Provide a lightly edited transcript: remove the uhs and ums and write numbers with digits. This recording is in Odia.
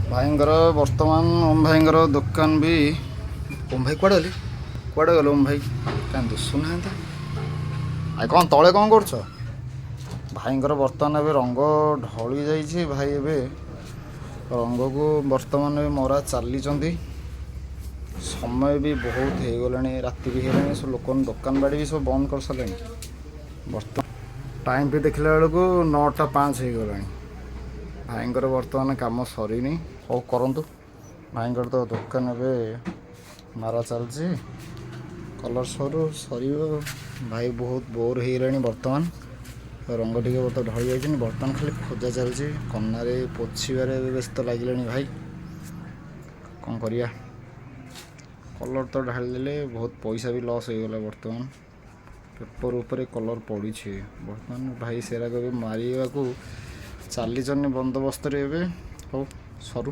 ଭାଇଙ୍କର ବର୍ତ୍ତମାନ, ଓମ୍ ଭାଇଙ୍କର ଦୋକାନ ବି। ଓମ୍ ଭାଇ କୁଆଡ଼େ ଗଲେ? କୁଆଡ଼େ ଗଲେ ଓମ୍ ଭାଇ? କାହିଁ ଦିଶୁନାହାନ୍ତି? ଆଉ କ'ଣ ତଳେ କ'ଣ କରୁଛ? ଭାଇଙ୍କର ବର୍ତ୍ତମାନ ଏବେ ରଙ୍ଗ ଢଳି ଯାଇଛି। ଭାଇ ଏବେ ରଙ୍ଗକୁ ବର୍ତ୍ତମାନ ଏବେ ମରା ଚାଲିଛନ୍ତି। ସମୟ ବି ବହୁତ ହେଇଗଲାଣି, ରାତି ବି ହେଇଗଲାଣି। ସବୁ ଲୋକମାନେ ଦୋକାନ ବାଡ଼ି ବି ସବୁ ବନ୍ଦ କରିସାରିଲେଣି। ବର୍ତ୍ତମାନ ଟାଇମ୍ ବି ଦେଖିଲା ବେଳକୁ 9ଟା 5 ହେଇଗଲାଣି। ଭାଇଙ୍କର ବର୍ତ୍ତମାନ କାମ ସରିନି। ହଉ, କରନ୍ତୁ। ଭାଇଙ୍କର ତ ଦୋକାନ ଏବେ ମାରା ଚାଲିଛି, କଲର୍ ସରୁ ସରିବ। ଭାଇ ବହୁତ ବୋର୍ ହେଇଗଲାଣି ବର୍ତ୍ତମାନ। ରଙ୍ଗ ଟିକେ ବର୍ତ୍ତମାନ ଢଳି ଯାଇଛି, ବର୍ତ୍ତମାନ ଖାଲି ଖୋଜା ଚାଲିଛି। କନାରେ ପୋଛିବାରେ ଏବେ ବ୍ୟସ୍ତ ଲାଗିଲାଣି ଭାଇ। କ'ଣ କରିବା? କଲର୍ ତ ଢାଳିଦେଲେ, ବହୁତ ପଇସା ବି ଲସ୍ ହେଇଗଲା। ବର୍ତ୍ତମାନ ପେପର୍ ଉପରେ କଲର୍ ପଡ଼ିଛି। ବର୍ତ୍ତମାନ ଭାଇ ସେରାକ ଏବେ ମାରିବାକୁ ଚାଲିଛନ୍ତି ବନ୍ଦୋବସ୍ତରେ ଏବେ। ହଉ, ସରୁ।